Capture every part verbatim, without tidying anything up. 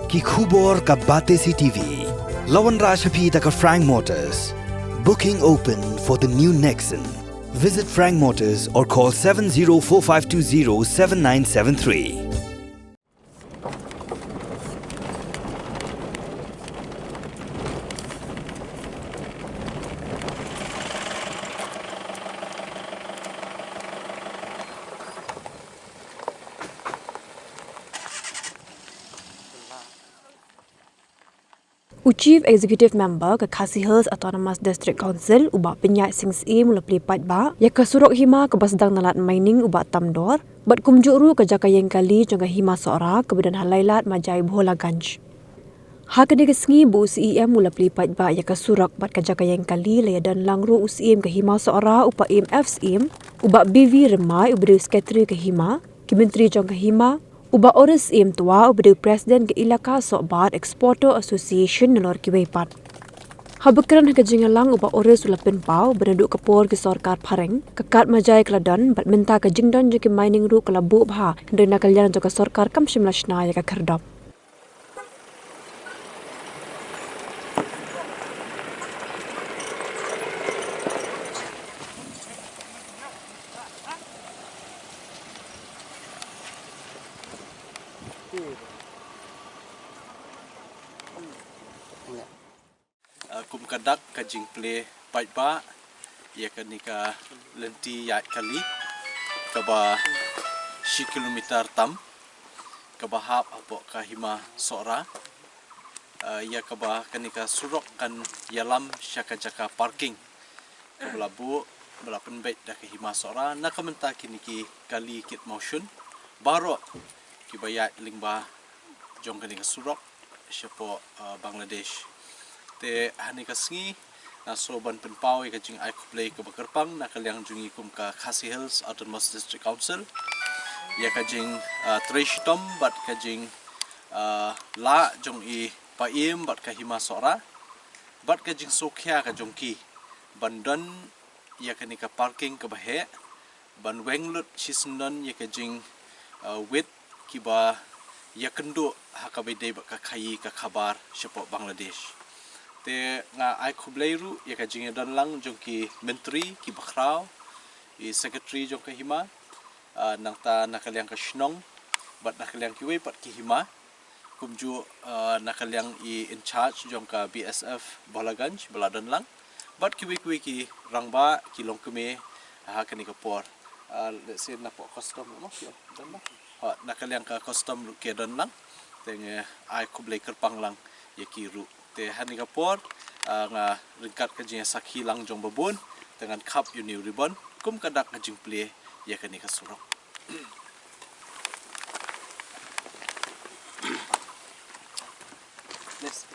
Ki khubor ka Batesi T V. La wanrah sha phi da ka Frank Motors. Booking open for the new Nexon. Visit Frank Motors or call seven zero four five two zero seven nine seven three. U Chief Executive Member ka Khasi Hills Autonomous District Council, u Bah Pyniaid Sing Syiem, u la plie paidbah ïa ka surok hima kaba sdang na lad mining u Bah Tamdor, bad kumjuh ruh ka jaka ïeng kali jong ka hima Sohra kaba don ha Lailad Majai Bholaganj. Ha kane ka sngi ba u C E M u la plie paidbah ïa ka surok bad ka jaka ïeng kali, la ïadon lang ruh u Syiem ka hima Sohra, u Paiem F Syiem, u Bah B V Rymbai, uba dei u Secretary ka hima, ki Myntri jong ka hima, u Bah Oris Syiem Twa, uba dei u President ka Elaka Sohbar Exporter Association, nalor kiwei pat. Haba kren ha ka jingïalang, u Bah Oris u la pynpaw ba naduh ka por ki sorkar phareng, ka kad Majai ka la don, bad mynta ka jingdon jong ki mining ruh ka la buh bha, hynrei na ka liang jong ka sorkar kam shym la shna ïa ka khyrdop. Ah, kum ka dak ka jingplie paidbah ïa kane ka lynti ïaid kali kaba shi kilometer tam, kaba hap hapoh ka hima Sohra. Ah, ïa kaba kane ka surok kan ïalam sha ka jaka parking kaba la buh, ba la pynbeit da ka hima Sohra, na ka bynta kine ki kali kit mawshun baroh kiba ïaid lyngba jong kane ka surok shapoh, ah, Bangladesh. Te ha kane ka sngi nga sngew ban pynpaw ïa ka jingai khublei kaba kyrpang na ka liang jong ngi kum ka Khasi Hills Autonomous District Council ïa ka jing, ah, trei shitom bad ka jing, ah, lah jong i Paiem bad ka hima Sohra bad ka jingsngewkhia ka jong ki ban don ïa kane ka parking kaba heh, ban weng lut shisyndon ïa ka jing, uh, wit kiba ïakynduh ha kaba ïadei bad ka khaii ka khabar shapoh Bangladesh. Te nga ai khublei ruh ïa ka jingïadon lang jong ki myntri kiba khraw, i secretary jong ka hima, uh, nangta na ka liang ka shnong bad na ka liang kiwei pat ki hima, kumjuh, uh, na ka liang i in charge jong ka B S F Bholaganj ba la don lang bad kiwei kiwei ki rangbah ki longkmie ha kane ka por. Uh, let's say napoh custom ruh, no? Ki don lang. Uh, na ka liang ka custom ruh ki don lang. Te nga ai khublei kyrpang lang ïa ki ruh. Te ha kane ka por, uh, nga ryngkat ka jingïasakhi lang jong babun, te ngan khap ïa une u ribbon kum ka dak ka jingplie ïa kane ka surok. Yes.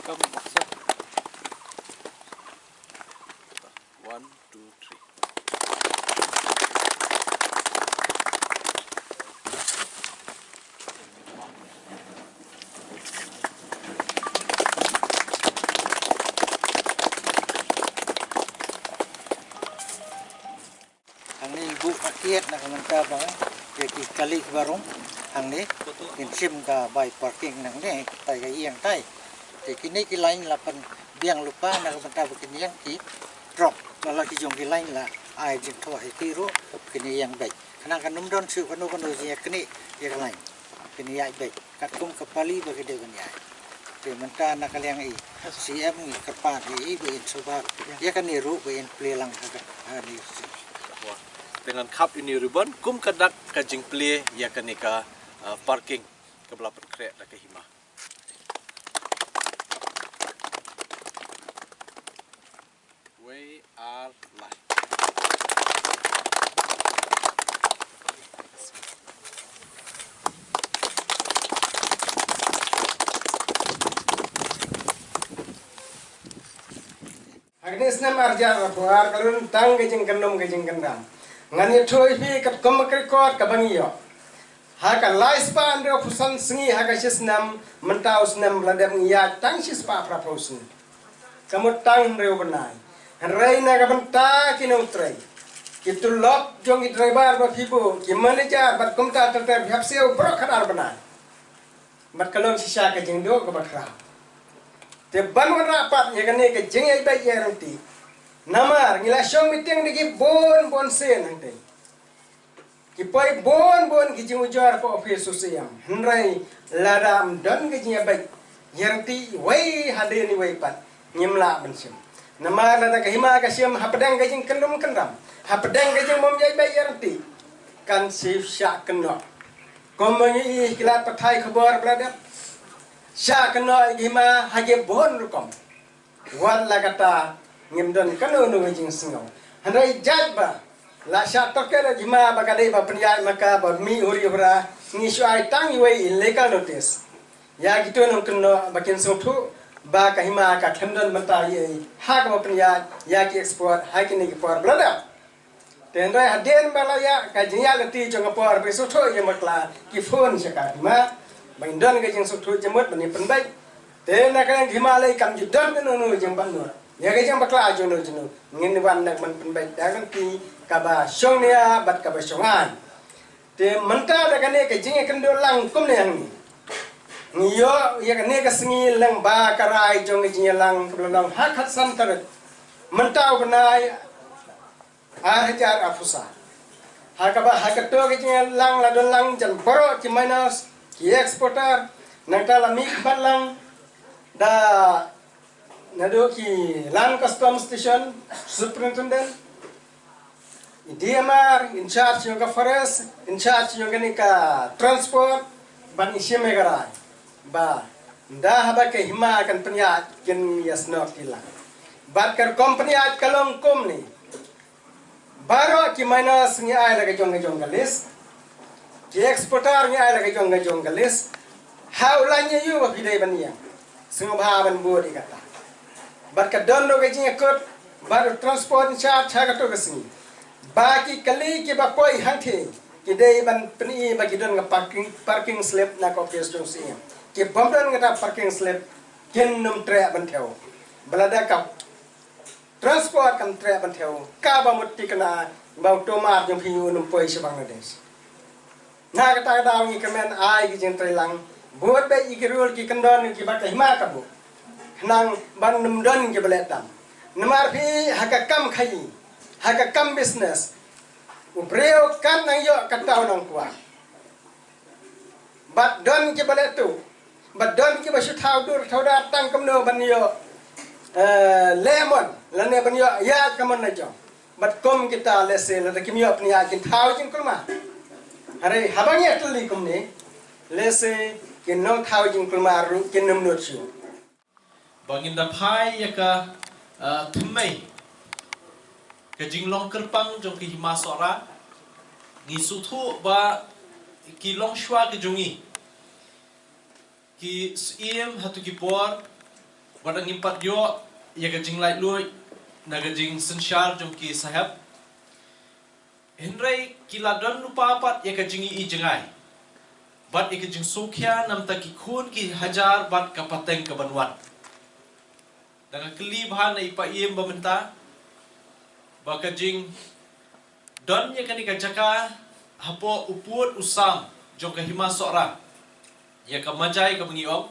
Come, boxer. One, two, three. Hangne i buh ka kiad na ka bynta ba ïa ki kali kiba rung hangne kin shim ka bai parking nangne, tai ka ïing tai. Te kine ki lain la pynbiang lypa na ka bynta ba kin ïeng ki trok, la la ki jong ki lain la ai jingthoh ïa ki ruh kin ïeng beit. Khnang kan ym don shuh kano kano jingïaknieh ïa ka lain. Kin ïaid beit katkum ka pali ba ki dei ban ïaid. Te mynta na ka liang i C M ngi kyrpad ïa i ba in sngewbha ïa kane ruh ba in plie lang ha ka, ha kane. Te ngan khap ïa une u ribbon kum ka dak ka jingplie ïa kane ka, uh, parking kaba la pynkhreh da ka hima. Wei ar lai. Ha kane ka snem arhajar arphew ar ka la don tang ka jingkyndong ka jingkyndang. Ngan ïathuh ïa phi katkum ka record kaba ngi ïoh. Ha ka lai spah hynriewphew san sngi ha ka shi snem, mynta u snem ba la dep ngi ïaid tang shi spah phraphew sngi. Ka mut tang hynriew bnai. Hynrei na ka bynta ki nongtrei, Ki tulop jong ki driver ba phi buh, ki manager bad kumta ter ter phi hap siew baroh khatar bnai. Bad ka long shisha ka jingduh kaba khraw. Te ban wanrah pat ïa kane ka jingïaibeit ïaryntih. Namar ngi la shong meeting da ki bun bun sien hangtei. Ki poi bun bun ki jingujor hapoh office u C M. Hynrei lada ym don ka jingïabeit ïaryntih iwei hadien iwei pat, ngim lah ban shim. Namar lada ka hima ka shim hapdeng ka jingkyndum kyndam, hapdeng ka jingbym ïaibeit ïaryntih, kan shu shah kynnoh. Kumba ngi ïohi ki lad pathai khubor ba la dep, shah kynnoh ïa ka hima ha ki bun rukom. Wat la katta ngim don kano kano ka jingsngew. Hynrei jait ba la shah tohkit ïa ka hima ba ka dei ba pynïaid ma ka ba mih huri hura, ngi shu ai tang iwei i legal notice ïa kito ki nongkynnoh ba kin sngewthuh ba ka hima ka khlem don bynta ei ei ha kaba pynïaid ïa ki export ha kine ki por ba la dep. Te hynrei hadien ba la ïaid ka jingïaid lynti jong ka por ba ki sngewthuh ïa bakla, ki phone sha ka hima ba ngin don ka jingsngewthuh jingmut ba ngin pynbeit. Te na ka liang ka hima lei kam ju don kano kano jingbakla ïa ka jingbakla jong no jong no, ngin wan nang ban pynbeit da ka lynti kaba shongnia bad kaba shongaiñ. Te mynta da kane ka jingïakynduh lang kumne hangne, ngi ïoh ïa kane ka sngi lyngba ka rai jong ka jingïalang kaba la long ha ka khatsan tarik mynta u bnai ar hajar arphew saw. Ha kaba ha kato ka jingïalang la don lang jan baroh ki miners, ki exporter, nangta la mih bad lang da naduh ki Land Customs Station Superintendent, i D M R, in charge jong ka forest, in charge jong kane ka transport, ban i shim ïa ka rai ba ynda haba ka hima kan pynïaid kin ïasnoh ki lang. Bad ka rukom pynïaid ka long kumne. Baroh ki miners ngi ai la ka jong ka jong ka list. Ki exporter ngi ai la ka jong ka jong ka list. Ha u laiñ ïa u ba phi dei ban ïeng, sngewbha ban bud ïa kata. Bad ka don ruh ka jingïakut bad u transport in charge ha kato ka sngi ba ki kali kiba poi hangtei ki dei ban pyni ba ki don ka parking, parking slip na ka office jong C M. Ki bym don kata parking slip kin nym treh ban thew. Ba lada ka transport kam treh ban thew, kaba mut thikna ba u tomar jong phi un ym poi sha Bangladesh. Na kata ka daw ngi kyrmen ai ki jingtreilang, bud beit ïa ki rule ki kyndon kiba ka hima ka buh, khnang ban ym don kiba leh tam. Namar phi ha ka kam khaïi, ha ka kam business, u briew kan nang ïoh kata u nang kwah. Bad don kiba leh tuh, bad don kiba shu thaw dur thaw dar tang kumno ban ïoh, eh, leh mon lane ban ïoh ïaid ka mon la jong. Bad kum kita lehse lada kim ïoh pynïaid kin thaw jingkulmar. Hynrei haba ngi ïatylli kumne, lehse ki nongthaw jingkulmar ruh kin ym nud shuh. Ba ngin da phai ïa ka, ah, thymmei ka jinglong kyrpang jong ka hima Sohra, ngi sngewthuh ba ki longshuwa ka jong ngi ki siem ha tu ki por, ba dang ngim pat ïoh ïa ka jinglaitluid na ka jingsynshar jong ki sahep. Hynrei ki la don lypa pat ïa ka jingïohi jngai bad ïa ka jingsngewkhia namta ki khun ki hajar bad ka pateng ka ban wan. Da nga kylli bha na i Paiem ba mynta ba ka jingdon ïa kane ka jaka hapoh u pud u sam jong ka hima Sohra, ïa ka majai kaba ngi ong,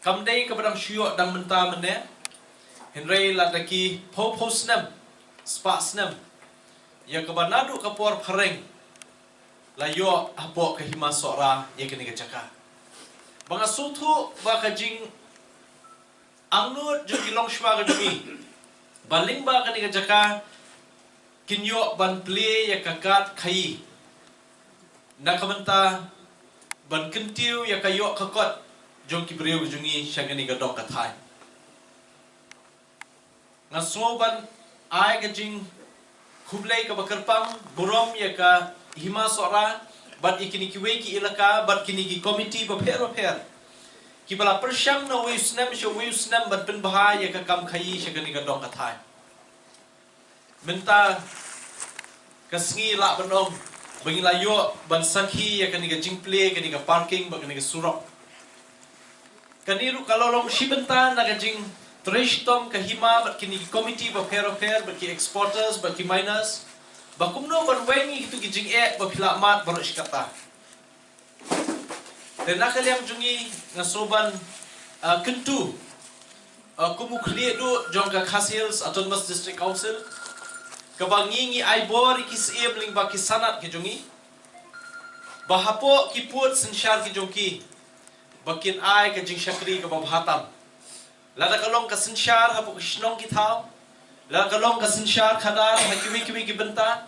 kam dei kaba dang shu ïoh dang mynta mynne, hynrei la da ki phew phew snem, spah snem, ïa kaba naduh ka por phareng la ïoh hapoh ka hima Sohra ïa kane ka jaka. Ba nga sngewthuh ba ka jingangnud jong ki longshuwa ka jong ngi ba lyngba kane ka jaka kin ïoh ban plie ïa ka kad khaïi na ka bynta ban kyntiew ïa ka ïoh ka kot jong ki briew ka jong ngi sha kane ka dong ka thaiñ. Nga sngew ban ai ka jingkhublei kaba kyrpang burom ïa ka hima Sohra bad ïa kine kiwei ki elaka bad kine ki komiti bapher bapher kiba la pyrshang na uwei u snem sha uwei u snem ban pynbha ïa ka kam khaïi sha kane ka dong ka thaiñ. Mynta ka sngi lah ban ong ba ngi la ïoh ban sakhi ïa kane ka jingplie kane ka parking bad kane ka surok. Kane ruh ka la long shi bynta na ka jingtrei shitom ka hima bad kine ki komiti bapher bapher bad ki exporters bad ki miners Ba kumno ban weng ïa kito ki jingeh ba phi la mad baroh shi katta. Te na ka liang jong ngi nga sngewbha ban, ah, kyntu, ah, kum u khlieh duh jong ka Khasi Hills Autonomous District Council, kaba ngi ngi ai bor ïa ki syiem lyngba ki sanad ki jong ngi, ba hapoh ki pud synshar ki jong ki, ba kin ai ka jingshakri kaba bha tam. Lada ka long ka synshar hapoh ka shnong ki thaw, lada ka long ka synshar khadar ha kiwei kiwei ki bynta,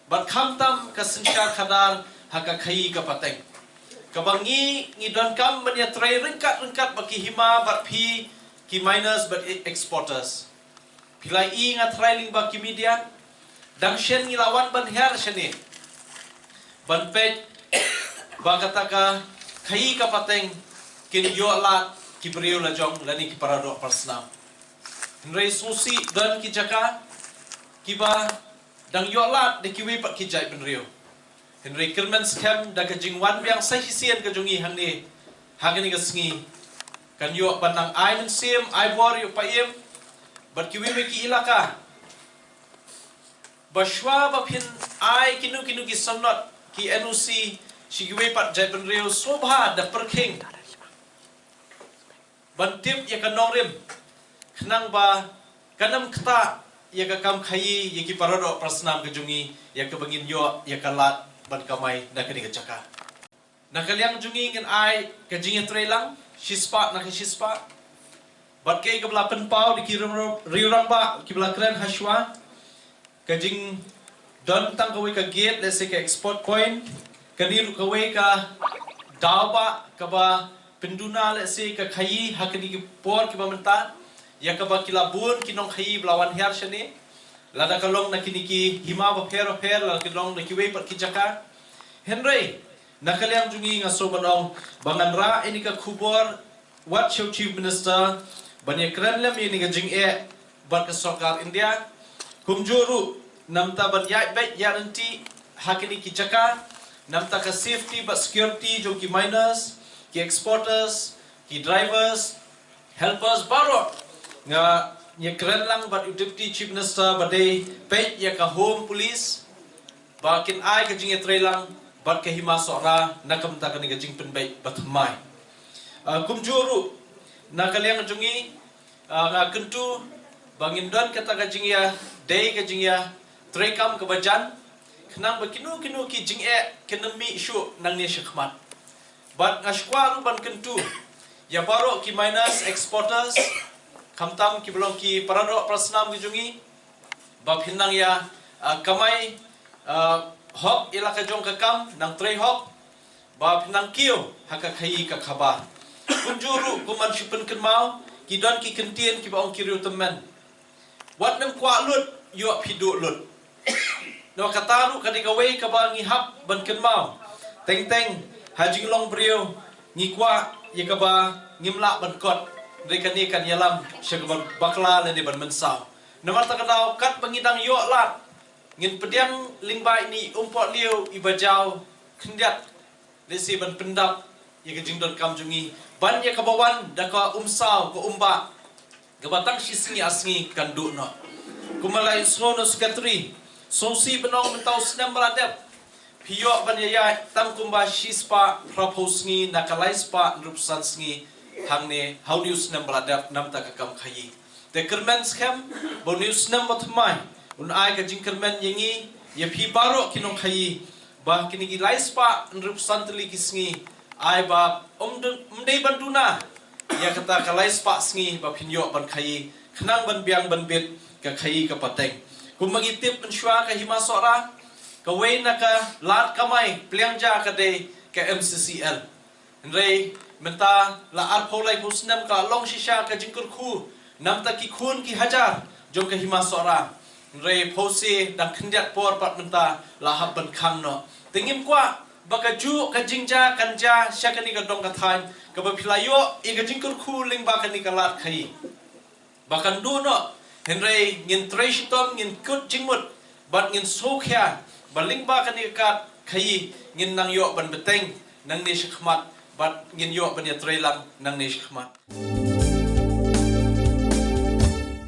bad khamtam ka synshar khadar ha ka khaïi ka pateng. Kaba ngi ngi donkam ban ïatrei ryngkat ryngkat bad ki hima bad phi ki miners bad e-, exporters. Phi la i nga trai lyngba ki media, dang shen ngi la wan ban her shane. Ban peit ba kata ka khaïi ka pateng kin ïoh lad ki briew la jong lane ki paradoh parsnam. Hynrei sngewsih don ki jaka kiba dang ïoh lad da kiwei pat ki jaitbynriew. Hynrei kyrmen skhem da ka jingwan biang sa shisien ka jong ngi hangne ha kane ka sngi, kan ïoh ban nang ai mynsiem, ai bor ïa u paiem bad kiwei kiwei ki ilaka. Ba shwa ba phin ai kino kino ki sanad ki N O C sha kiwei pat jaitbynriew, sngewbha da pyrkhing ban tip ïa ka nongrim, khnang ba kan ym ktah ïa ka kam khaïi ïa ki paradoh parsnam ka jong ngi, ïa kaba ngin ïoh ïa ka lad ban kamai na kane ka jaka. Na ka liang jong ngi ngin ai ka jingïatreilang shispah na ka shispah. Bad kaei kaba la pynpaw da ki riew, riew rangbah kiba la kren hashwa, ka jingdon tang kawei ka gate, lehse ka export point, kane ruh kawei ka daw ba kaba pynduna lehse ka khaïi ha kine ki por kiba mynta, ïa kaba ki la bun ki nongkhaïi ba la wan hiar shane, lada ka long na kine ki hima bapher bapher, lada ka long na kiwei pat ki jaka. Hynrei na ka liang jong ngi nga sngewbha ban ong ba ngan rah ïa kane ka khubor wat sha u Chief Minister ban ïakren lem ïa kane ka jingeh bad ka sorkar India. Kumjuh ruh namta ban ïaid beit ïaid ryntih ha kine ki jaka, namta ka safety bad security jong ki miners, ki exporters, ki drivers, helpers baroh. Nga ïakren lang bad u Deputy Chief Minister ba dei peit ïa ka Home Police ba kin ai ka jingïatreilang bad ka Hima Sohra na ka bynta kane ka jingpynbeit ba thymmai. Ah, kumjuh ruh na ka liang jong ngi, ah, nga kyntu ba ngin don kata ka jingïadei, ka jingïatreikam kaba jan, khnang ba kino kino ki jingeh kin ym mih shuh nangne shakhmat. Bad nga shu kwah ruh ban kyntu ïa baroh ki miners, exporters, khamtam kiba long ki paradoh parasnam ki jong ngi, ba phin nang ïa, ah, kamai, ah, hok ïa la ka jong ka kam, nang trei hok, ba phin nang kiew ha ka khaïi ka khabar. Kumjuh ruh kum ban shu pynkynmaw, ki don ki kyntien kiba ong ki riew tymmen, wat nym kwah lut, ïoh phi duh lut. Namar kata ruh ka dei kawei kaba ngi hap ban kynmaw. Teng teng ha jinglong briew ngi kwah ïa kaba ngim lah ban kot, hynrei kane kan ïalam sha kaba bakla lane ban mynsaw. Namar kata ka daw katba ngi dang ïoh lad, ngin pdiang lyngba ine i umpohliew iba jaw khyndiat, lehse ban pyndap ïa ka jingdonkam jong ngi, ban ïa kaba wan da ka umsaw ka umbah, kaba tang shi sngi ar sngi kan duh noh. Kumba la ïohsngew na u Secretary, sngewsih ban ong mynta u snem ba la dep phi ïoh ban ïaïaid tang kumba shispah phraphew sngi na ka laispah hynriewphew san sngi hangne ha une u snem ba la dep namar ka kam khaïi. Te kyrmen skhem ba une u snem ba thymmai un ai ka jingkyrmen ïa ngi, ïa phi baroh ki nongkhaïi, ba kine ki laispah hynriewphew san tylli ki sngi, ai ba ym dei, ym dei ban duna ïa kata ka laispah sngi ba phin ïoh ban khaïi, khnang ban biang ban bit ka khaïi ka pateng. Kumba ngi tip mynshuwa ka Hima Sohra, kawei na ka lad kamai pliang ja ka dei ka M C C L. Hynrei mynta la arphew laiphew snem ka la long shisha ka jingkyrkhu namar ki khun ki hajar jong ka Hima Sohra. Hynrei phewse dang khyndiat por pat mynta la hap ban khang noh. Te ngim kwah ba kajuh ka jingjia kan jia sha kane ka dong ka thaiñ kaba phi la ïoh ïa ka jingkyrkhu lyngba kane ka lad khaïi. Ba kan duh noh, hynrei ngin trei shitom, ngin kut jingmut bad ngin sngewkhia ba lyngba kane ka kad khaïi ngin nang ïoh ban bteng nangne shakhmat bad ngin ïoh ban ïatreilang nangne shakhmat.